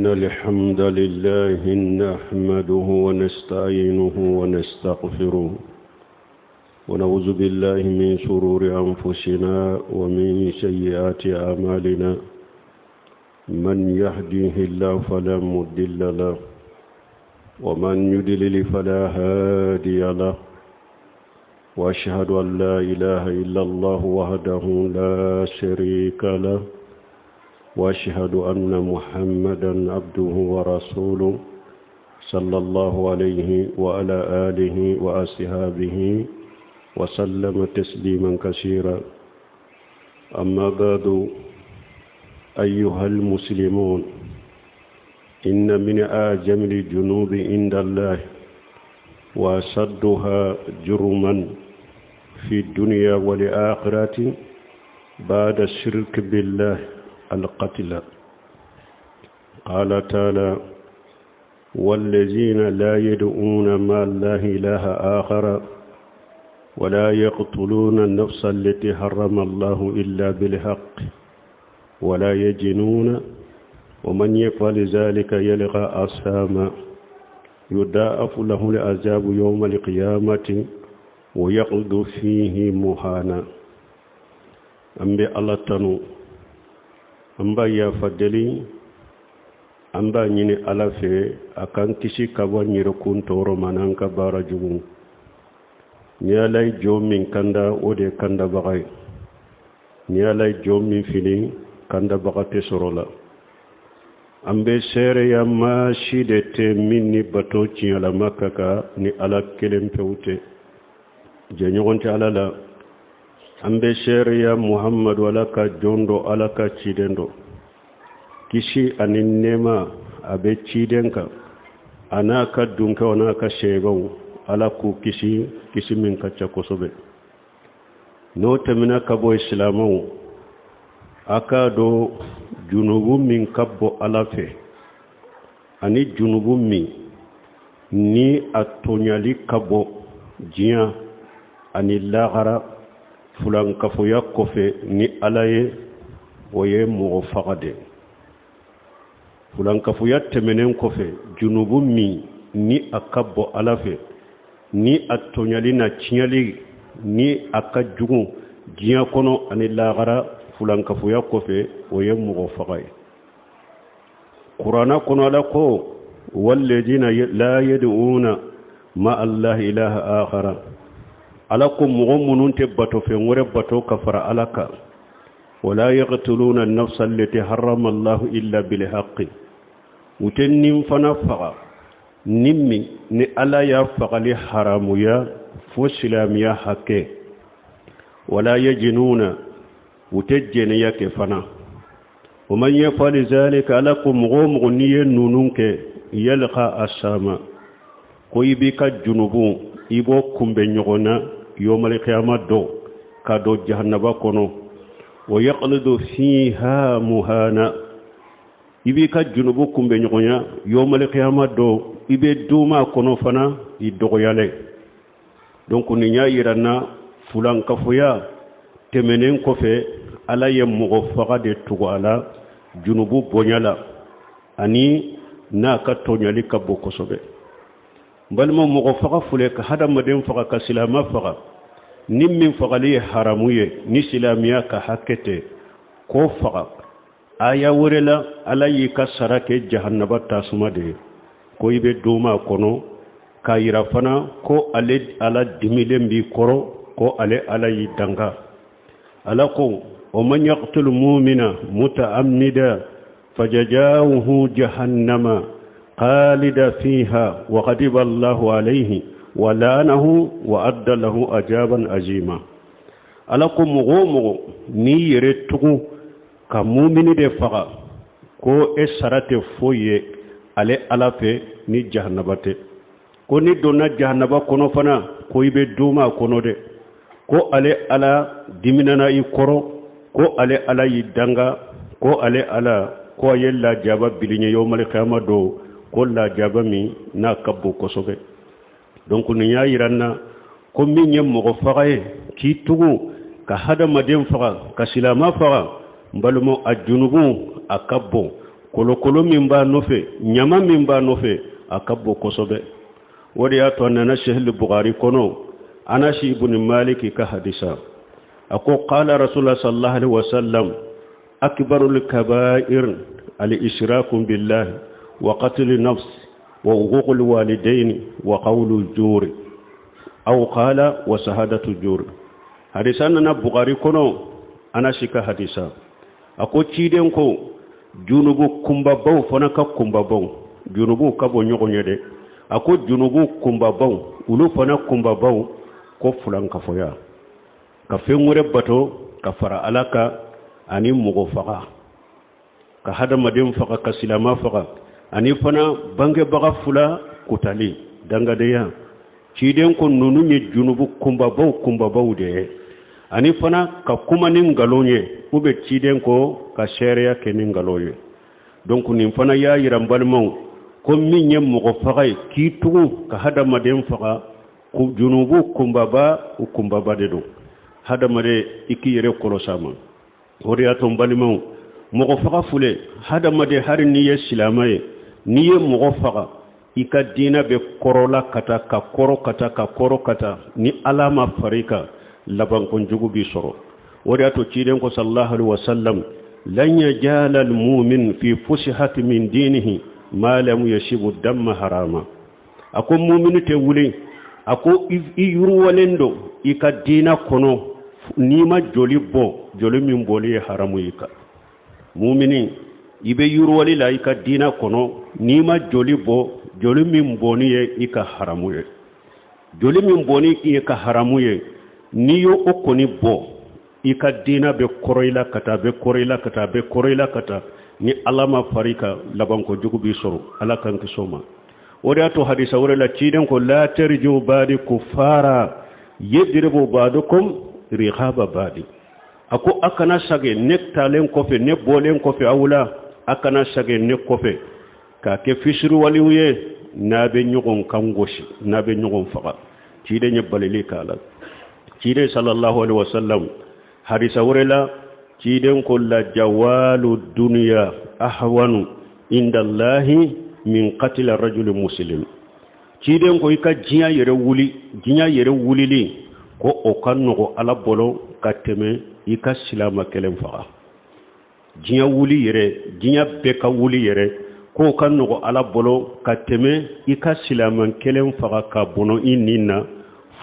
إن الحمد لله نحمده ونستعينه ونستغفره ونعوذ بالله من شرور أنفسنا ومن سيئات أعمالنا من يهديه الله فلا مضل له ومن يضلل فلا هادي له واشهد ان لا اله الا الله وحده لا شريك له واشهد ان محمدا عبده ورسوله صلى الله عليه وعلى اله واصحابه وسلم تسليما كثيرا اما بعد ايها المسلمون ان من اعجم الجنوب عند الله وأشدها جرما في الدنيا والآخرة بعد الشرك بالله القتل قال تعالى والذين لا يدعون مع الله إله آخر ولا يقتلون النفس التي حرم الله إلا بالحق ولا يجنون ومن يفعل ذلك يلقى أثاما يضاعف له العذاب يوم القيامة ويقض فيه مهانا an bɛ ala tanu an b'a yafa deli an b'a ɲini ala fɛ a k'an kisi ka bɔ an yɛrɛkun tɔɔrɔ ma n'an ka baara jugu ni ala ye jɔn min kanda o de ye kandabaga ye ni ala ye jɔn min fili kandabaga tɛ sɔrɔ la an bɛ seereya maa si de tɛ min ni bato tiɲɛlama ka kan ni ala kelen pewu tɛ jɛɲɔgɔn tɛ ala la an bɛ seereya muhamadu ala ka jɔn dɔ ala ka ciden dɔ kisi ani nɛɛma a bɛ ciden kan a n'a ka dunkɛw n'a ka seebaw ala k'u kisi kisi min ka ca kosɛbɛ n'o tɛmɛna ka bɔ silamɛw a k'a dɔn junubu min ka bon ala fɛ ani junubu min ni a tɔɲali ka bon diɲɛ ani lahara fulankafoya kɔfɛ ni ala ye o ye mɔgɔ faga de fulankafoya tɛmɛnen kɔfɛ junubu min ni a ka bon ala fɛ ni a tɔɲali n'a tiɲɛli ni a ka jugu diɲɛ kɔnɔ ani lahara fulankafoya kɔfɛ o ye mɔgɔ faga ye kuranna kɔnɔ ala ko walladina la yad'una ma allahi ilaha akhara ala ko mɔgɔ minnu tɛ batofɛn wɛrɛ bato ka fara ala kan wala yaqtuluna an-nafsa allati harrama allahu illa bil haqqi u tɛ nin fana faga ni min ni ala y'a fagali haramuya fo silamɛya hakɛ wala yajinuna u tɛ jɛnɛya kɛ fana wa man yafali zalika ala ko mɔgɔ o mɔgɔ n'i ye ninnu kɛ yalqa asama ko i b'i ka junubu i b'o kunbɛn ɲɔgɔn na yawmalikiyama don ka don jahanaba kɔnɔ wa yakhludu fiha muhana i b'i ka junubu kunbɛn ɲɔgɔnya yawmalikiyama don i bɛ duuma a kɔnɔ fana i dɔgɔyalen donc nin y'a yira n na fulankafoya tɛmɛnen kɔfɛ ala ye mɔgɔ faga de tugu a la junubu bonya la ani n'a ka tɔɲali ka bon kosɛbɛ n balima mɔgɔ faga filɛ ka hadamaden faga ka silama faga ni min fagali ye haramu ye ni silamiya ka hakɛ tɛ k'o faga aya wɛrɛ la ala y'i ka sara kɛ jahannaba tasuma de ye ko i bɛ duuma a kɔnɔ k'a yira fana ko ale ala dimilen b'i kɔrɔ ko ale ala y'i danga ala ko wa man yaqtul mu'mina muta'ammida fajaza'uhu jahannama khalida fiha wa ghadiba Allahu alayhi wa la'anahu wa adda lahu ajaban azima ala ko mɔgɔ o mɔgɔ n'i yɛrɛ tugu ka mumini de faga ko e sara tɛ foyi ye ale ala fɛ ni jahanaba tɛ ko n'i donna jahanaba kɔnɔ fana ko i bɛ duuma a kɔnɔ dɛ ko ale ala diminana i kɔrɔ ko ale ala y'i danga ko ale ala ko a ye lajaba bil'i ɲɛ yawmalikiyama don ko lajaba min n'a ka bon kosɛbɛ donc nin y'a yira n na ko min ye mɔgɔ faga ye k'i tugu ka hadamaden faga ka silama faga n balimaw a junubu a ka bon. Kolokolo min b'a nɔfɛ, ɲama min b'a nɔfɛ, a ka bon kosɛbɛ. O de y'a to a nana Sahih Bukhari kɔnɔ, Anasi ibn Maliki ka hadisa, a ko qala rasulullah sallallahu alaihi wasallam akbarul kabair al ishraku billahi wa qatl nafs wa uququl walidaini wa qawlu juri aw qala wa shahadatu juri. Hadisa nana Bukhari kɔnɔ, Anasi ka hadisa, a ko ciden ko junubu kunbabaw fana ka kunbabaw, junubuw ka bon ɲɔgɔn ye dɛ. A ko junubu kunbabaw, olu fana kunbabaw, ko filankafoya, ka fɛn wɛrɛ bato ka fara Ala kan, ani mɔgɔ faga, ka hadamaden faga, ka silama faga, ani fana bangebaga fila kutali, dangadenya. Ciden ko ninnu ye junubu kunbabaw kunbabaw de ye, ani fana ka kuma ni nkalon ye, ou bien ciden ko ka seereya kɛ ni nkalon ye. Donc nin fana y'a yira n balimaw ko min ye mɔgɔ faga ye, k'i tugu ka hadamaden faga, junubu kunbaba o kunbaba de don. Hadamaden, i k'i yɛrɛ kɔlɔsi a ma. O de y'a to n balimaw, mɔgɔ faga filɛ, hadamaden, hali n'i ye silama ye, n'i ye mɔgɔ faga, i ka diinɛ bɛ kɔrɔla ka taa, ka kɔrɔ ka taa, ka kɔrɔ ka taa. Ni Ala ma fara i kan, labankojugu b'i sɔrɔ. O de y'a to ciden ko sallallahu alaihi wasallam lan yajala almu'min fi fusihati min dinihi ma lam yasibu damma harama. A ko mumini tɛ wuli, a ko i yiriwalen don i ka diinɛ kɔnɔ n'i ma joli bɔ, joli min bɔli ye haramu i kan. Mumini, i bɛ yiriwali la i ka diinɛ kɔnɔ n'i ma joli bɔ, joli min bɔni ye i ka haramu ye. Joli min bɔni i ka haramu ye, n'i y'o o kɔni bɔ, i ka diinɛ bɛ kɔrɔ i la ka taa, bɛ kɔrɔ i la ka taa, bɛ kɔrɔ i la ka taa. Ni Ala ma fara i kan, labanko jugu b'i sɔrɔ. Ala k'an kisi o ma. O de y'a to hadisa wɛrɛ la, ciden ko la tarji'u ba'di kuffara yadribu ba'dukum riqaba ba'di. A ko a kana sage ne taalen kɔfɛ, ne bɔlen kɔfɛ aw la, a kana sage ne kɔfɛ k'a kɛ fisiriwalew ye n'a bɛ ɲɔgɔn kan gosi, n'a bɛ ɲɔgɔn faga. Ciden ye balili k'a la. Ciden sallallahu alaihi wasallam, hadisa wɛrɛ la, ciden ko la jawalu duniya ahwanu indallahi min qatila rajuli muslim. Ciden ko i ka diɲɛ yɛrɛ wuli, diɲɛ yɛrɛ wulili ko o ka nɔgɔ Ala bolo ka tɛmɛ i ka silama kelen faga. Diɲɛ wuli yɛrɛ, diɲɛ bɛɛ ka wuli yɛrɛ, k'o ka nɔgɔ Ala bolo ka tɛmɛ i ka silaman kelen faga ka bɔnɔ i nin na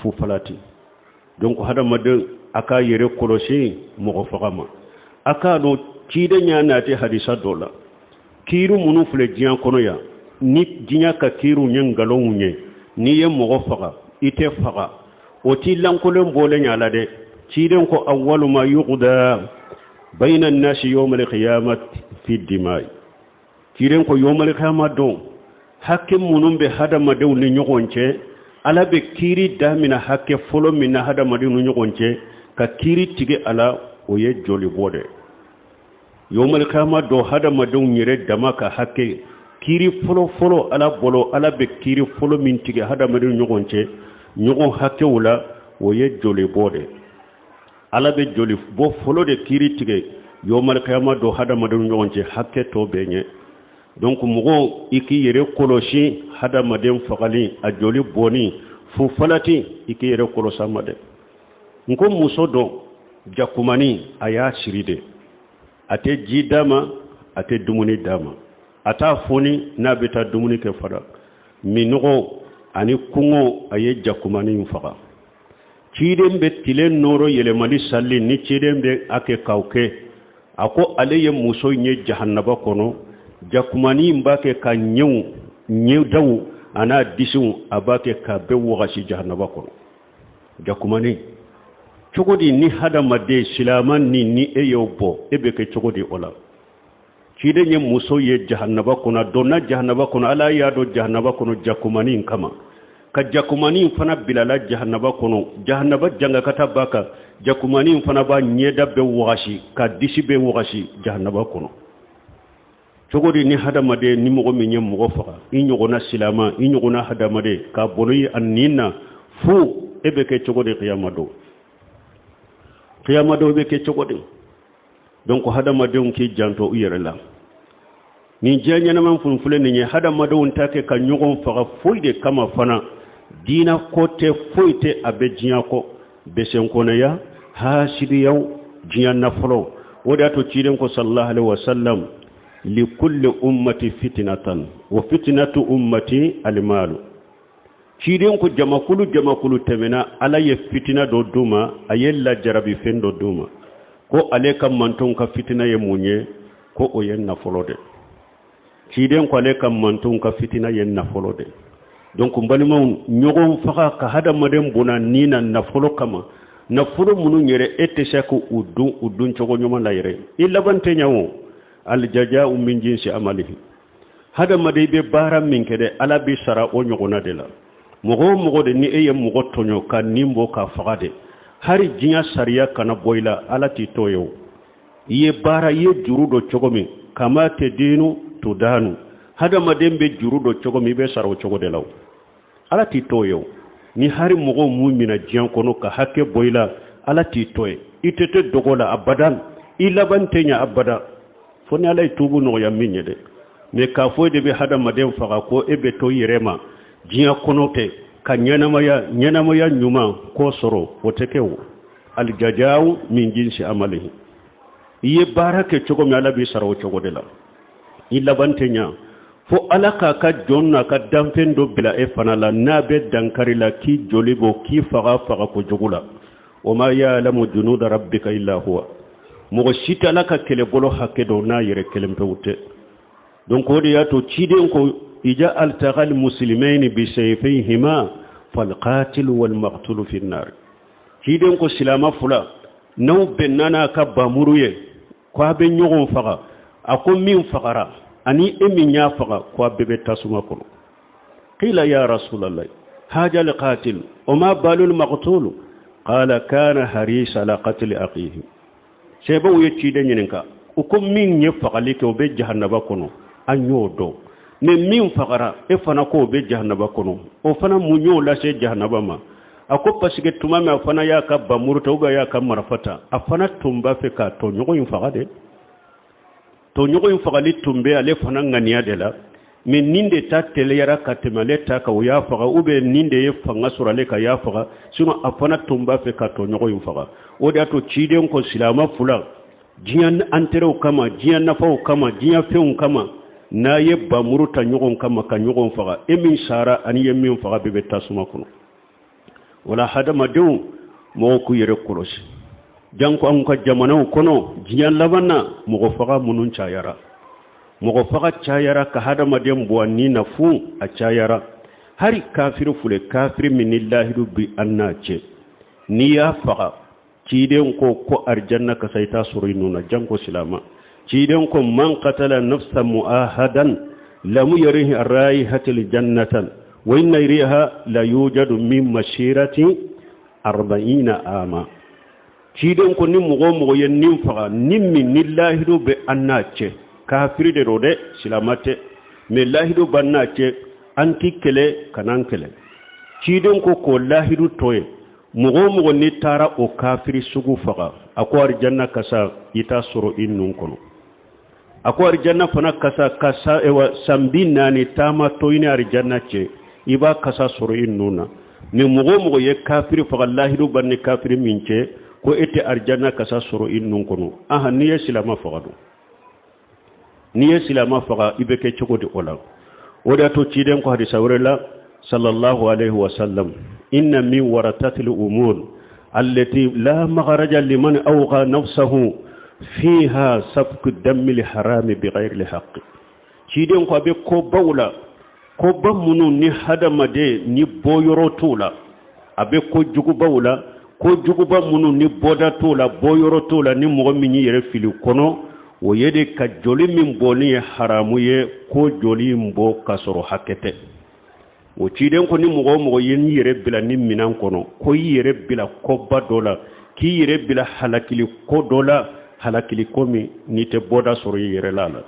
fufalati. Donc hadamaden, a k'a yɛrɛ kɔlɔsi mɔgɔ faga ma. A k'a dɔn ciden y'a nati hadisa dɔ la, kiiri minnu filɛ diɲɛ kɔnɔ yan, ni diɲɛ ka kiiriw ye nkalonw ye, n'i ye mɔgɔ faga i tɛ faga, o t'i lankolon bɔlen y'a la dɛ. Ciden ko awwalu ma yuqda bayna nasi yawmal qiyamati fi dimai. Ciden ko yawmal qiyama don, hakɛ minnu bɛ hadamadenw ni ɲɔgɔn cɛ, Ala bɛ kiiri damina hakɛ fɔlɔ min na hadamadenw ni ɲɔgɔn cɛ ka kiiri tigɛ a la, o ye joli bɔ dɛ. Yawmal qiyama don, hadamadenw yɛrɛ dama ka hakɛ kiiri fɔlɔ fɔlɔ Ala bolo, Ala bɛ kiiri fɔlɔ min tigɛ hadamadenw ɲɔgɔn cɛ ɲɔgɔn hakɛw la, o ye joli bɔ dɛ. Ala bɛ joli bɔ fɔlɔ de kiiri tigɛ yawmal qiyama don hadamadenw ɲɔgɔn cɛ hakɛ tɔ bɛɛ ɲɛ. Donc mɔgɔ, i k'i yɛrɛ kɔlɔsi hadamaden fagali, a joli bɔnni fufalati, i k'i yɛrɛ kɔlɔsi a ma dɛ. N ko muso dɔ jakumani a y'a siri de, a tɛ ji d'a ma, a tɛ dumuni d'a ma, a t'a foni n'a bɛ taa dumuni kɛ fana. Minɔgɔ ani kɔngɔ, a ye jakumani in faga. Ciden bɛ tile nɔɔrɔ yɛlɛmali sali ni ciden bɛ a kɛ k'aw kɛ, a ko ale ye muso in ye jahanaba kɔnɔ, jakumani in b'a kɛ ka ɲɛw, ɲɛdaw a n'a disiw, a b'a kɛ k'a bɛɛ wagasi jahanaba kɔnɔ. Jakumani cogo di? Ni hadamaden silama ni e y'o bɔ, e bɛ kɛ cogo di o la? Ciden ye muso ye jahanaba kɔnɔ, a donna jahanaba kɔnɔ, Ala y'a dɔn jahanaba kɔnɔ jakumani in kama, ka jakumani in fana bilala jahanaba kɔnɔ, jahanaba jangakata b'a kan, jakumani in fana b'a ɲɛda bɛɛ wagasi, ka disi bɛɛ wagasi jahanaba kɔnɔ. Cogo di ni hadamaden, ni mɔgɔ min ye mɔgɔ faga, i ɲɔgɔnna silama, i ɲɔgɔnna hadamaden, k'a bɔnɔ a nin na fu, e bɛ kɛ cogo di kiyama don? Kiyama don, e bɛ kɛ cogo di? Donc hadamadenw k'i janto u yɛrɛ la. Nin diɲɛ ɲɛnama kun filɛ nin ye, hadamadenw ta kɛ ka ɲɔgɔn faga foyi de kama fana, diina ko tɛ, foyi tɛ, a bɛ diɲɛ kɔ, besenkɔnɛya, hasidiyaw, diɲɛ nafolo. O de y'a to ciden ko sallallahu alaihi wasallam, likulli ummati fitnatan wa fitnatu ummati almalu. Ciden ko jamakulu jamakulu tɛmɛna, Ala ye fitina dɔ d'u ma, a ye lajarabi fɛn dɔ d'u ma. Ko ale ka mantonw ka fitina ye mun ye? Ko o ye nafolo de. Ciden ko ale ka mantonw ka fitina ye nafolo de. Donc n balimaw, ɲɔgɔn faga ka hadamaden bɔnɛ ni na nafolo kama, nafolo minnu yɛrɛ e tɛ se k'u dun u dun cogo ɲuman la yɛrɛ, i laban tɛ ɲɛ. O aljazau min jinsi amalihi. Hadamaden, i bɛ baara min kɛ dɛ, Ala b'i sara o ɲɔgɔnna de la. Mɔgɔ o mɔgɔ de ni e ye mɔgɔ tɔɲɔ ka nin bɔ k'a faga de, hari diɲɛ sariya kana bɔ i la, Ala t'i to ye. O i ye baara, i ye juru don cogo min, kama tadinu tudanu, hadamaden bɛ juru don cogo min, i bɛ sara o cogo de la. O Ala t'i to ye. O ni hari mɔgɔw mun minɛ diɲɛ kɔnɔ ka hakɛ bɔ i la, Ala t'i to ye. I tɛ to dogo la abadan, i laban tɛ ɲɛ abada, fo ni Ala ye tuubu nɔgɔya min ye dɛ. Mais k'a fɔ e de bɛ hadamaden faga ko e bɛ to i yɛrɛ ma diɲɛ kɔnɔ tɛ ka ɲɛnamaya, ɲɛnamaya ɲuman k'o sɔrɔ, o tɛ kɛ. O aljazawu min jinsi amalihi. I ye baara kɛ cogo min, Ala b'i sara o cogo de la. I laban tɛ ɲa fo Ala k'a ka jɔn n'a ka danfɛn dɔ bila e fana la, n'a bɛ dankari la k'i joli bɔ, k'i faga faga ko jugu la. Wa ma ya'lamu junuda rabbika illa huwa. Mɔgɔ si tɛ Ala ka kɛlɛbolo hakɛ dɔn n'a yɛrɛ kelen pewu tɛ. Donc o de y'a to ciden ko ija altagal muslimaini bisayfayhima falqatilu walmaqtulu fi nnar. Ciden ko silama fila n'aw bɛnna n'a ka bamuru ye ko a bɛ ɲɔgɔn faga, a ko min fagara ani e min y'a faga, ko a bɛɛ bɛ tasuma kɔnɔ. Qila ya rasulallah, haja alqatil wa ma balul maqtul? Qala kana harisa ala qatli akhihi. Sahabaw ye ciden ɲininka, u ko min ye fagali kɛ, o bɛ jahanaba kɔnɔ, an y'o dɔn, mais min fagara, e fana ko o bɛ jahanaba kɔnɔ, o fana mun y'o lase jahanaba ma? A ko parce que tuma min a fana y'a ka bamuru ta ou bien y'a ka marifa ta, a fana tun b'a fɛ k'a tɔɲɔgɔn in faga de. Tɔɲɔgɔn in fagali tun bɛ ale fana ŋaniya de la, mais nin de ta teliyara ka tɛmɛ ale ta kan, o y'a faga, ou bien nin de ye fanga sɔrɔ ale kan, y'a faga. Sinon a fana tun b'a fɛ ka tɔɲɔgɔn in faga. O de y'a to ciden ko silama fila, diɲɛ intérêtw kama, diɲɛ nafaw kama, diɲɛ fɛnw kama, n'a ye bamuru ta ɲɔgɔn kama ka ɲɔgɔn faga, e min sara ani ye min faga bɛɛ bɛ tasuma kɔnɔ. Wala hadamadenw, mɔgɔw k'u yɛrɛ kɔlɔsi, janko anw ka jamanaw kɔnɔ. Diɲɛ laban na, mɔgɔ faga minnu cayara, mɔgɔ faga cayara ka hadamaden bɔ ni na fu, a cayara. Hari kafiri fule, kafiri min ni lahidu bi an n'a cɛ, n'i y'a faga, ciden ko ko arijanna kasa i t'a sɔrɔ i nun na, janko silama. Ciden ko man qatala nafsa muahadan lam yarihi raihatil jannatan wa inna riha la yujadu min masirati arba'ina ama. Ciden ko ni mɔgɔ o mɔgɔ ye nin faga, ni min ni lahidu bɛ an n'a cɛ, kafiri de don dɛ, silama tɛ, mais lahidu b'an n'a cɛ, an ti kɛlɛ, kan'an kɛlɛ. Ciden ko k'o lahidu to ye, mɔgɔ o mɔgɔ n'i taara o kafiri sugu faga, a ko arijanna kasa i t'a sɔrɔ i nun kɔnɔ. A ko arijanna fana kasa kasa ewa san 40 taama to i ni arijanna cɛ, i b'a kasa sɔrɔ i nun na. Ni mɔgɔ o mɔgɔ ye kafiri faga, lahidu b'an ni kafiri min cɛ, ko e tɛ arijanna kasa sɔrɔ i nun kɔnɔ. Aha, n'i ye silama faga don, n'i ye silama faga, i bɛ kɛ cogo di o la? O de y'a to ciden ko hadisa wɛrɛ la sallallahu alaihi wa sallam, inna min waratatil umur allati la magharaja liman awqa nafsahu fiha safku dammi harami bighayri haqqi. Ciden ko a bɛ kobaw la, koba minnu ni hadamaden ni bɔyɔrɔ t'o la, a bɛ ko jugubaw la, ko juguba minnu ni bɔda t'o la, bɔyɔrɔ t'o la, ni mɔgɔ min y'i yɛrɛ fili kɔnɔ, o ye de ka joli min bɔli ye haramu ye, ko joli in bɔ k'a sɔrɔ hakɛ tɛ. O ciden ko ni mɔgɔ o mɔgɔ ye n'i yɛrɛ bila ni minɛn kɔnɔ, ko i yɛrɛ bila koba dɔ la, k'i yɛrɛ bila halakili ko dɔ la, halakili ko min n'i tɛ bɔda sɔrɔ i yɛrɛ la la.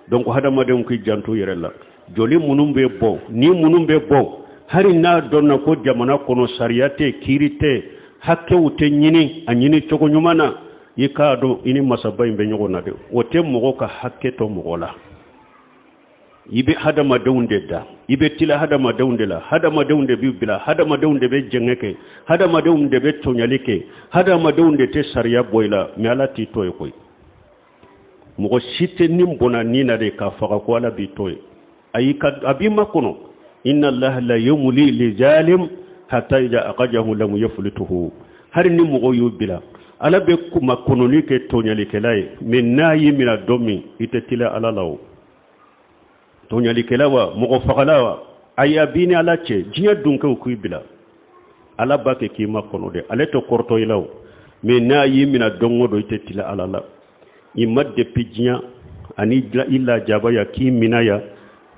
Donc hadamadenw k'i janto yɛrɛ la. Joli minnu bɛ bɔ, ni minnu bɛ bɔ, hali n'a dɔnna ko jamana kɔnɔ sariya tɛ, kiiri tɛ, hakɛw tɛ ɲini a ɲini cogo ɲuman na, i k'a dɔn i ni masaba in bɛ ɲɔgɔn na dɛ. O tɛ mɔgɔ ka hakɛ to mɔgɔ la. I bɛ hadamadenw de da, i bɛ tila hadamadenw de la, hadamadenw de b'i bila, hadamadenw de bɛ jɛngɛ kɛ, hadamadenw de bɛ tɔɲali kɛ, hadamadenw de tɛ sariya bɔ i la, mais Ala t'i to yen koyi. Mɔgɔ si tɛ ni bɔnna ni na de k'a faga ko Ala b'i to yen. Ayi, a b'i makɔnɔ. Inna Allaha la yumli lizalim hatta iza akajahu lam yaflituhu. Hali ni mɔgɔw y'u bila, Ala bɛ makɔnɔni kɛ tɔɲalikɛla ye, mais n'a y'i minɛ don min, i tɛ tila Ala la o. Tɔɲalikɛla wa, mɔgɔ fagala wa, ayi, a b'i ni Ala cɛ. Diɲɛ dunkɛw k'i bila, Ala b'a kɛ k'i makɔnɔ de, ale tɛ kɔrɔtɔ i la o. Mais n'a y'i minɛ don o don, i tɛ tila Ala la. I ma depuis diɲɛ ani i lajaba ya k'i mina ya,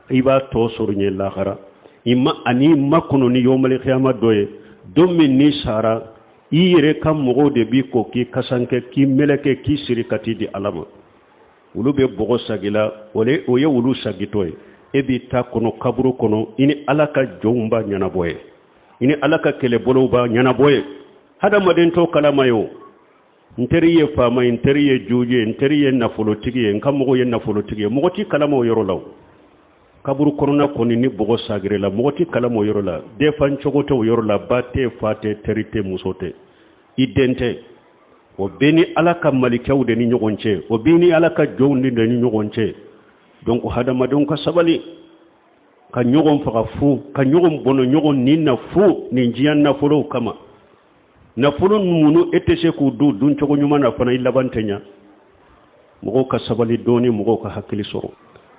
i b'a tɔ sɔrɔ ɲɛ lahara. I ma ani makɔnɔ ni yɔmali kiyama dɔ ye, don min n'i sara, i yɛrɛ ka mɔgɔw de b'i ko k'i kasankɛ, k'i mɛlɛkɛ, k'i siri ka t'i di Ala ma. Olu bɛ bɔgɔ sagila, o ye olu sagitɔ ye. E b'i ta kɔnɔ kaburu kɔnɔ, i ni Ala ka jɔnw b'a ɲɛnabɔ ye, i ni Ala ka kɛlɛbolow b'a ɲɛnabɔ ye. Hadamaden t'o kalama ye o. N teri ye faama ye, n teri ye juge ye, n teri ye nafolotigi ye, n ka mɔgɔw ye nafolotigi ye, mɔgɔ t'i kalama o yɔrɔ la o. Kaburu kɔnɔna kɔni ni bɔgɔ sagir'i la, mɔgɔ t'i kalama o yɔrɔ la. Defan cogo tɛ o yɔrɔ la, ba tɛ, fa tɛ, teri tɛ, muso tɛ, i den tɛ. O bɛɛ ni Ala ka malikɛw de ni ɲɔgɔn cɛ, o bɛɛ ni Ala ka jɔnw de ni ɲɔgɔn cɛ. Donc hadamadenw ka sabali, ka ɲɔgɔn faga fu, ka ɲɔgɔn bɔnɔ ɲɔgɔn ni na fu nin diɲɛ nafolow kama. Nafolo minnu e tɛ se k'u dun dun cogo ɲuman na fana, i laban tɛ ɲa. Mɔgɔw ka sabali dɔɔni, mɔgɔw ka hakili sɔrɔ.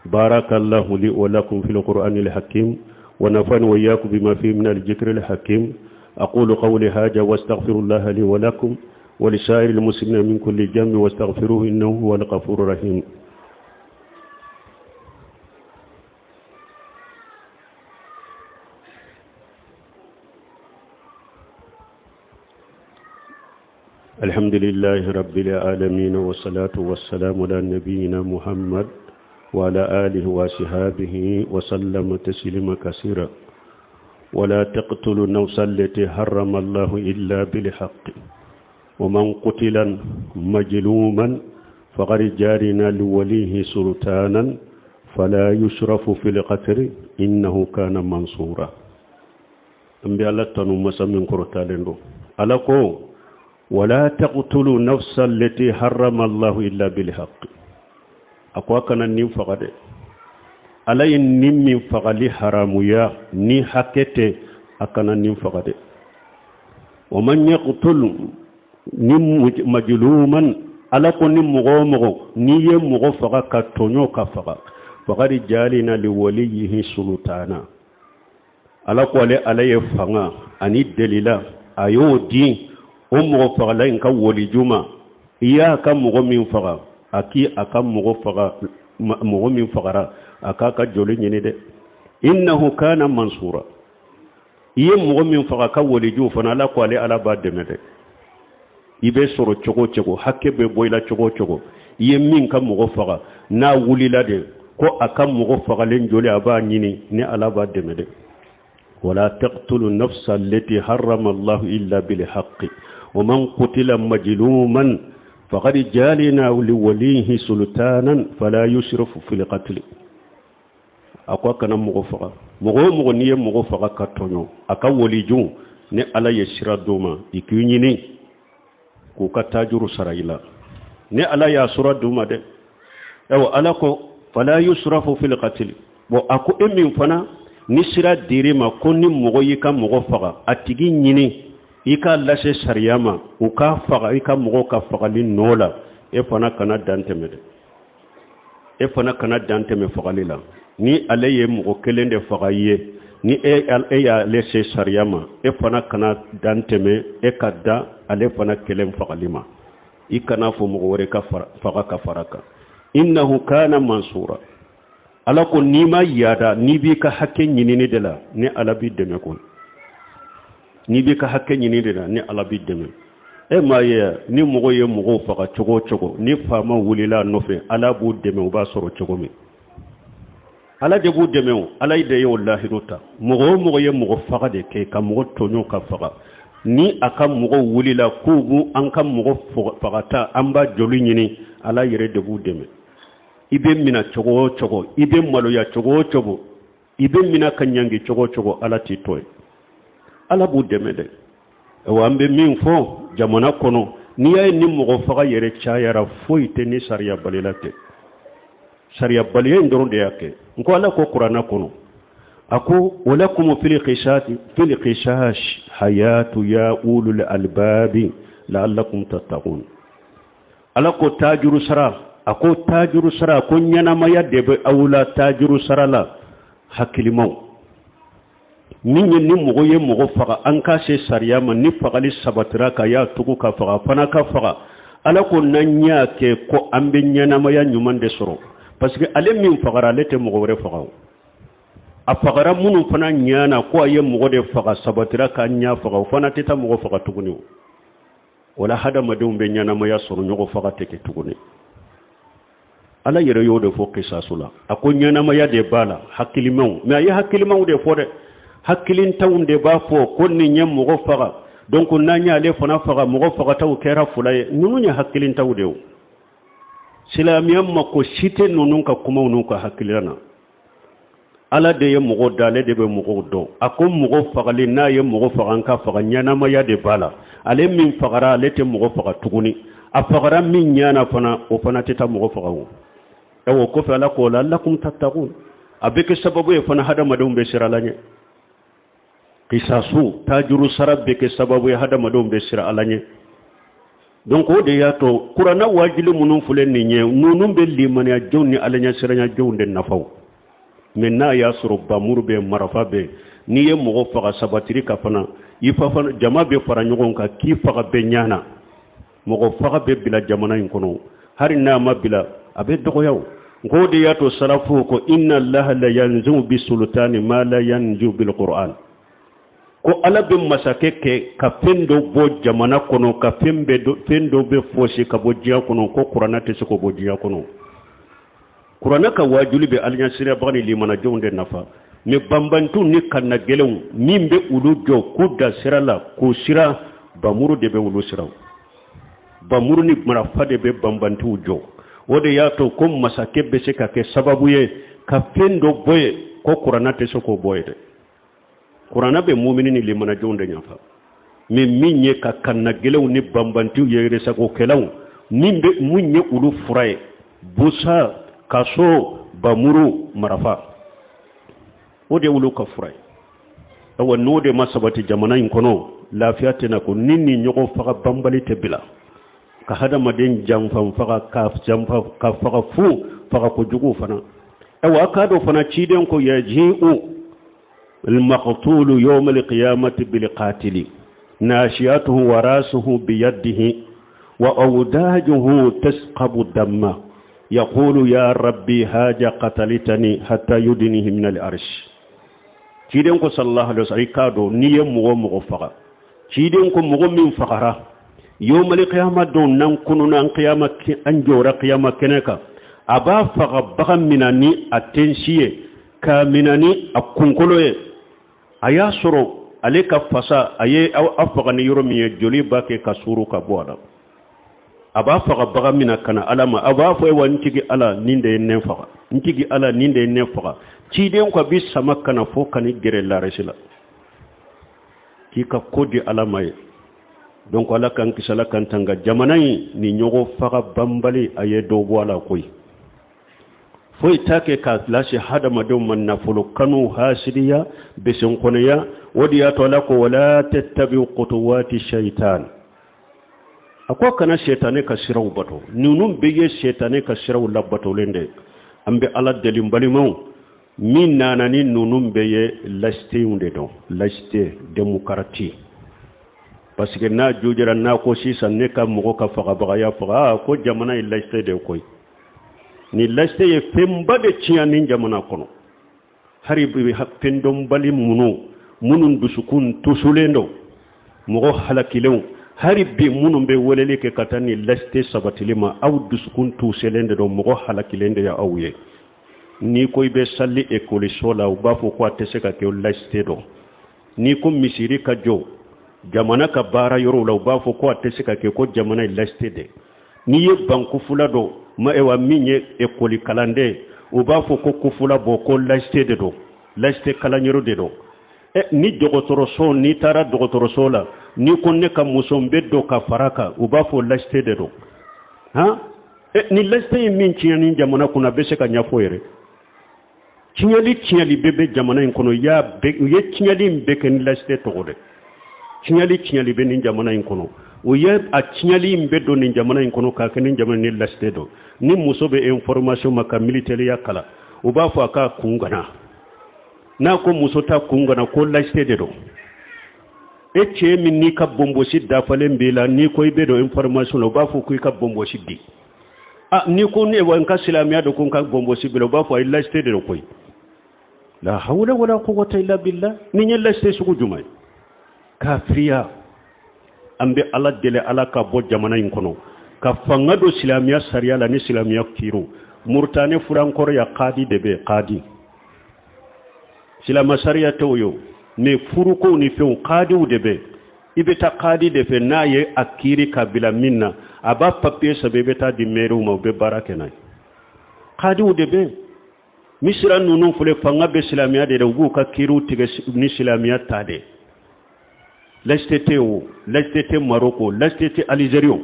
Barakallahu li wa lakum fil qur'anil hakim wa nafani wa iyyakum bima fihi min al-dhikril hakim. Aqulu qawli hadha wa astaghfirullaha li wa lakum wa lisa'iril muslimina min kulli dhanbin wastaghfiruhu innahu huwal ghafurur rahim. الحمد لله رب العالمين والصلاة والسلام على نبينا محمد وعلى آله وصحابه وسلم تسليما كثيرا. ولا تقتلوا النفس التي حرم الله إلا بالحق ومن قتل مجلوما فقد جارنا لوليه سلطانا فلا يشرف في القتل إنه كان منصورا. An bɛ Ala tanu, masa min kɔrɔtalen don. Ala ko: wala taqtulu nafsa allati harrama Allahu illa bilhaq. A ko a kana nin faga dɛ. Ala ye nin min fagali haramuya ni hakɛ tɛ, a kana nin faga dɛ. Wa man yaqtul ni majluman, Ala ko ni mɔgɔ o mɔgɔ n'i ye mɔgɔ faga ka tɔɲɔ ka faga, faqad jalina liwaliyihi sultana. Ala ko ale Ala ye fanga ani delila a y'o di o mɔgɔ fagala in ka waliju ma. I y'a ka mɔgɔ min faga, a k'i a ka mɔgɔ faga, mɔgɔ min fagara, a k'a ka joli ɲini dɛ. Innahu kana mansura. I ye mɔgɔ min faga ka waliju fana, Ala ko ale Ala b'a dɛmɛ dɛ. I bɛ sɔrɔ cogo o cogo, hakɛ bɛ bɔ i la cogo o cogo, i ye min ka mɔgɔ faga, n'a wulila de ko a ka mɔgɔ fagalen joli a b'a ɲini, ni Ala b'a dɛmɛ dɛ. Wala taqtulu nafsa allati harrama Allahu illa bilhaqqi wa man qutila majluman faqad jalina liwalihi sultanan fala yusrifu fil qatl. A ko a kana mɔgɔ faga. Mɔgɔ o mɔgɔ n'i ye mɔgɔ faga ka tɔɲɔ, a ka waliju ni Ala ye sira d'o ma, i k'i ɲini k'u ka tajuru sara i la, ni Ala y'a sura d'u ma dɛ. Ayiwa, Ala ko fala yusrafu fil qatl. Bon, a ko e min fana ni sira dir'i ma ko ni mɔgɔ y'i ka mɔgɔ faga, a tigi ɲini i k'a lase sariya ma, u k'a faga i ka mɔgɔ ka fagali nɔ la, e fana kana dan tɛmɛ dɛ. E fana kana dan tɛmɛ fagali la. Ni ale ye mɔgɔ kelen de faga i ye, ni e, e y'ale se sariya ma, e fana kana dan tɛmɛ, e ka dan ale fana kelen fagali ma. I kana fɔ mɔgɔ wɛrɛ ka faga ka fara kan. Innahu kana mansura. Ala ko n'i ma yaada, n'i b'i ka hakɛ ɲinini de la, ni Ala b'i dɛmɛ koyi. N'i b'i ka hakɛ ɲini de la, ni Ala b'i dɛmɛ. E m'a ye, ni mɔgɔ ye mɔgɔw faga cogo o cogo, ni faama wulila a nɔfɛ, Ala b'u dɛmɛ. U b'a sɔrɔ cogo min, Ala de b'u dɛmɛ. O Ala de y'o lahidu ta. Mɔgɔ o mɔgɔ ye mɔgɔ faga de kɛ ka mɔgɔ tɔɲɔ ka faga, ni a ka mɔgɔw wulila k'u b'u an ka mɔgɔ fagata, an b'a joli ɲini, Ala yɛrɛ de b'u dɛmɛ. I bɛ mina cogo o cogo, i bɛ maloya cogo o cogo, i bɛ mina ka ɲangi cogo o cogo, Ala t'i to yen, Ala b'u dɛmɛ dɛ. Ayiwa, an bɛ min fɔ jamana kɔnɔ, n'i y'a ye ni mɔgɔ faga yɛrɛ cayara, foyi tɛ ni sariyabaliya tɛ. Sariyabaliya in dɔrɔn de y'a kɛ. N ko Ala ko kuranna kɔnɔ, a ko walakum fil qisasi fil qisas hayatu ya ulul albabi la'allakum tattaqun. Ala ko tajuru sara, a ko tajuru sara, ko ɲɛnamaya de bɛ aw la tajuru sara la, hakilimaw. Min ye ni mɔgɔ ye mɔgɔ faga, an k'a se sariya ma. Ni fagali sabatira ka y'a tugu ka faga, fana ka faga. Ala ko n'an y'a kɛ ko an bɛ ɲɛnamaya ɲuman de sɔrɔ, parce que ale min fagara, ale tɛ mɔgɔ wɛrɛ faga. O a fagara minnu fana ɲana ko a ye mɔgɔ de faga, sabatira k'a ɲa faga, o fana tɛ taa mɔgɔ faga tuguni. O wala hadamadenw bɛ ɲɛnamaya sɔrɔ, ɲɔgɔn faga tɛ kɛ tuguni. Ala yɛrɛ y'o de fɔ kisasu la, a ko ɲɛnamaya de b'a la hakilimaw. Mais a ye hakilimaw de fɔ dɛ. Hakilintanw de b'a fɔ ko nin ye mɔgɔ faga, donc n'an y'ale fana faga, mɔgɔ fagataw kɛra fila ye. Ninnu ye hakilintanw de ye. Silamɛya mako si tɛ ninnu ka kumaw n'u ka hakilina na. Ala de ye mɔgɔ da, ale de bɛ mɔgɔw dɔn. A ko mɔgɔ fagali, n'a ye mɔgɔ faga, an ka faga, ɲɛnamaya de b'a la. Ale min fagara, ale tɛ mɔgɔ faga tuguni. A fagara min ɲana fana, o fana tɛ taa mɔgɔ faga. O o kɔfɛ, Ala k'o la la'allakum tattaqun, a bɛ kɛ sababu ye fana hadamadenw bɛ siran Ala ɲɛ. Kisasu, tajuru sara bɛ kɛ sababu ye hadamadenw bɛ siran Ala ɲɛ. Donc o de y'a to kuranna wajuli minnu filɛ nin ye, ninnu bɛ limaniyajɔnw ni Ala ɲɛsiranyajɔnw de nafaw. Mais n'a y'a sɔrɔ bamuru bɛ, marafa bɛ, n'i ye mɔgɔ faga sabatiri ka fana, i fa fana, jama bɛ fara ɲɔgɔn kan k'i faga bɛɛ ɲana. Mɔgɔ faga bɛ bila jamana in kɔnɔ, hali n'a ma bila, a bɛ dɔgɔya. O nko de y'a to salafu ko inna allaha la yanzu bi sultani ma la yanzu bil qur'an, ko Ala bɛ masakɛ kɛ ka fɛn dɔ bɔ jamana kɔnɔ, ka fɛn dɔ bɛ fɔsi ka bɔ diɲɛ kɔnɔ, ko kuranna tɛ se k'o bɔ diɲɛ kɔnɔ. Kuranna ka wajuli bɛ alaɲɛsirabaga ni limanajɔnw de nafa. Mais banbantiw ni kannagɛlɛnw min bɛ olu jɔ k'u da sira la k'u sira, bamuru de bɛ olu sira, bamuru ni marafa de bɛ banbantiw jɔ. O de y'a to ko masakɛ bɛ se ka kɛ sababu ye ka fɛn dɔ bɔ yen, ko kuranna tɛ se k'o bɔ yen dɛ. Kuranna bɛ mumini ni limanajɔnw de nafa. Mais min ye ka kannagɛlɛnw ni banbantiw ye, yɛrɛsagokɛlaw, min bɛ mun ye olu fura ye? Busa, kaso, bamuru, marafa, o de olu ka fura ye. Awa, n'o de ma sabati jamana in kɔnɔ, lafiya tɛna ko ni ni ɲɔgɔn faga banbali tɛ bila ka hadamaden janfan faga, ka janfa ka faga fu faga kojugu fana. Awa, a k'a dɔn fana, ciden ko yaji'u المقتول يوم القيامة بالقاتل ناشيته وراسه بيده وأوداجه تسقب الدم يقول يا ربي هاج قتلتني حتى يدنيه من العرش. Ciden ko sallallahu alaihi wasallam, i k'a dɔn n'i ye mɔgɔ mɔgɔ faga, ciden ko mɔgɔ min fagara, yawmal qiyama don, n'an kununa, an qiyama, an jɔra qiyama kɛnɛ kan, a b'a faga bagan mina ni a tensi ye, k'a mina ni a kunkolo ye. A y'a sɔrɔ ale ka fasa, a ye a faga ni yɔrɔ min ye, joli b'a kɛ ka suuru ka bɔ a la. A b'a faga bagan mina ka na Ala ma, a b'a fɔ: wa n tigi Ala, nin de ye ne faga, n tigi Ala, nin de ye ne faga. Ciden ko a bi sama ka na fo ka ni gɛrɛ larasi la k'i ka ko di Ala ma ye. Donc Ala k'an kisi, Ala k'an tanga. Jamana in ni ɲɔgɔn faga banbali, a ye dɔ bɔ a la koyi. Foyi t'a kɛ k'a lase hadamadenw ma nafolo kanu, hasidiya, besenkɔnɔya. O de y'a to Ala ko wala tattabi'u khutuwati shaitan, a ko kana sɛtanɛ ka siraw bato. Ninnu bɛɛ ye sɛtanɛ ka siraw labatolen de. An bɛ Ala deli, balimaw. Min nana ni ninnu bɛɛ ye, laïcitéw de don, laïcité, démocratie. Parce que n'a jojara, n'a ko sisan ne ka mɔgɔ ka fagabagaya faga, aa, ko jamana ye laïcité de koyi. Ni laïcité ye fɛnba de tiɲɛ ni jamana kɔnɔ. Hali bi fɛndɔnbali minnu dusukun tosolen don, mɔgɔ halakilenw, hali bi minnu bɛ weleli kɛ ka taa ni laïcité sabatili ma, aw dusukun tuselen de don, mɔgɔ halakilen de ye aw ye. N'i ko i bɛ sali ekɔliso la, u b'a fɔ ko a tɛ se ka kɛ, laïcité don. N'i ko misiri ka jɔ jamana ka baara yɔrɔw la, u b'a fɔ ko a tɛ se ka kɛ, ko jamana ye laïcité de. N'i ye bankufula dɔn. Ma ewa min ye ekɔli kalanden, u b'a fɔ ko kufula bɔ, ko laïcité de don, laïcité kalanyɔrɔ de don. Ɛ, ni dɔgɔtɔrɔso, n'i taara dɔgɔtɔrɔso la, n'i ko ne ka muso n bɛ don ka fara kan, u b'a fɔ laïcité de don. Han, ɛ, ni laïcité ye min tiɲɛ ni jamana kɔnɔ, a bɛ se ka ɲɛfɔ yɛrɛ. Tiɲɛli tiɲɛli bɛɛ bɛ jamana in kɔnɔ, y'a bɛɛ, u ye tiɲɛli in bɛɛ kɛ ni laïcité tɔgɔ dɛ. Tiɲɛli tiɲɛli bɛ nin jamana in kɔnɔ, u ye a tiɲɛli in bɛɛ don nin jamana in kɔnɔ k'a kɛ nin jamana ni laïcité don. Ni muso bɛ information ma ka militaire kalan, u b'a fɔ a k'a kun gana. N'a ko muso ta kun gana, ko laïcité de don. E cɛ min n'i ka bonbosi dafalen b'i la, n'i ko i bɛ don information na, u b'a fɔ ko i ka bonbosi di. Ah, n'i ko ne wa n ka silamɛya don, ko n ka bonbosi bila, u b'a fɔ a ye laïcité de don koyi. La hawla wala quwwata illa billah. Nin ye laïcité sugu jumɛn ye? Kafiriya. An bɛ Ala deli, Ala ka bɔ jamana in kɔnɔ ka fanga don silamɛya sariya la ni silamɛya kiiriw. Murutani furankɔrɔ ya, kadi de bɛ kadi, silamɛ sariya tɛ o ye o, mais furukow ni fɛnw, kadiw de bɛ. I bɛ taa kadi de fɛ, n'a ye a kiiri ka bila min na, a b'a papiye sɛbɛn, i bɛ taa di mɛriw ma, u bɛ baara kɛ n'a ye. Kadiw de bɛ. Misira ninnu filɛ, fanga bɛ silamɛya de dɛ, u b'u ka kiiriw tigɛ ni silamɛya ta de. Laïcité tɛ o, laïcité tɛ Maroc o, laïcité tɛ Algérie o.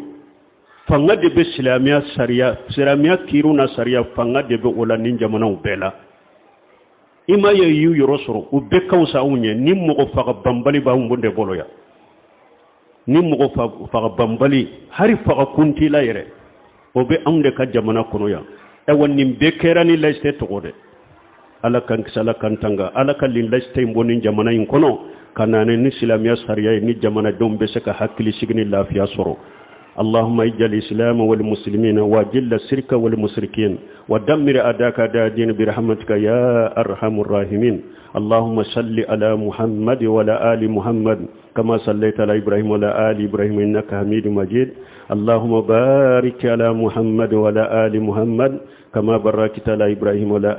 Fanga de bɛ silamɛya sariya, silamɛya kiiriw na sariya, fanga de bɛ o la nin jamanaw bɛɛ la. I m'a ye, y'u yɔrɔ sɔrɔ, u bɛɛ ka fisa anw ye. Ni mɔgɔ faga banbali b'anw de bolo yan, ni mɔgɔ faga banbali, hali faga kun t'i la yɛrɛ, o bɛ anw de ka jamana kɔnɔ yan. Ayiwa, nin bɛɛ kɛra ni laïcité tɔgɔ dɛ. Ala k'an kisi, Ala k'an tanga, Ala ka nin laïcité in bɔ nin jamana in kɔnɔ ka na ni silamɛya sariya ye, ni jamanadenw bɛ se ka hakili sigi ni lafiya sɔrɔ. اللهم اجعل الإسلام والمسلمين وأذل الشرك والمشركين ودمر أعداءك أعداء الدين برحمتك يا أرحم الراحمين. اللهم صل على محمد وعلى آل محمد كما صليت على إبراهيم وعلى آل إبراهيم إنك حميد مجيد. اللهم بارك على محمد وعلى آل محمد كما باركت على إبراهيم وعلى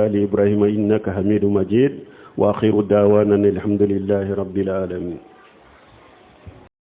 آل إبراهيم إنك حميد مجيد. وآخر دعوانا الحمد لله رب العالمين.